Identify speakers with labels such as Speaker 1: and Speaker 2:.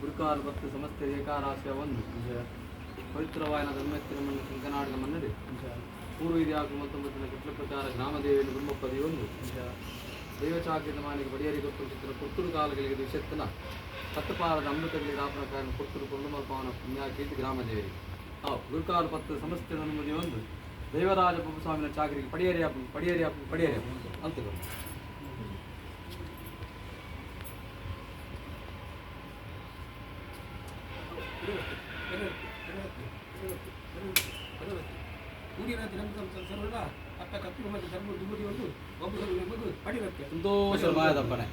Speaker 1: ಗುರುಕಾಲು ಬತ್ತು ಸಮಸ್ತ ಏಕಾರಾಶಿಯ ಒಂದು ಪವಿತ್ರವಾಯನ ಧರ್ಮೆತ್ತಿನ ಮಣ್ಣು ಕಂಕನಾಡಿದ ಮನ್ನಡೆ ಪೂರ್ವ ಹಿರಿಯಾಕು ಮತ್ತೊಂಬತ್ತಿನ ಕಟ್ಲ ಪ್ರಕಾರ ಗ್ರಾಮದೇವಿಯನ್ನು ಗುಮ್ಮಪ್ಪದಿ ಒಂದು ದೈವಚಾಕ್ರಿದ ಮಾನಿಗೆ ಬಡಿಯರಿ ಗೊತ್ತು ಚಿತ್ರ ಪುತ್ತೂರು ಕಾಲಗಳಿಗೆ ವಿಷೆತ್ತನ ಕತ್ತಪಾರದ ಅಮೃತಗಳಿಗೆ ದಾಪನ ಕಾರಣ ಪುತ್ತೂರು ಪೊಳ್ಳುಮಲ್ಪವನ ಪುಣ್ಯ ಕೀರ್ತಿ ಗ್ರಾಮದೇವಿ. ಹಾವು ಗುರುಕಾಲು ಪತ್ತು ಸಮಸ್ತ ಅನುಮತಿ ಒಂದು ದೈವರಾಜ ಸ್ವಾಮಿನ ಚಾಕರಿಗೆ ಪಡಿಯರಿ ಆಪು, ಪಡಿಯರಿ ಆಪು, ಪಡಿಯರಿ ಆಪು ಅಂತ. ಸಂತೋಷ ಮಾಯದಪ್ಪನೆ.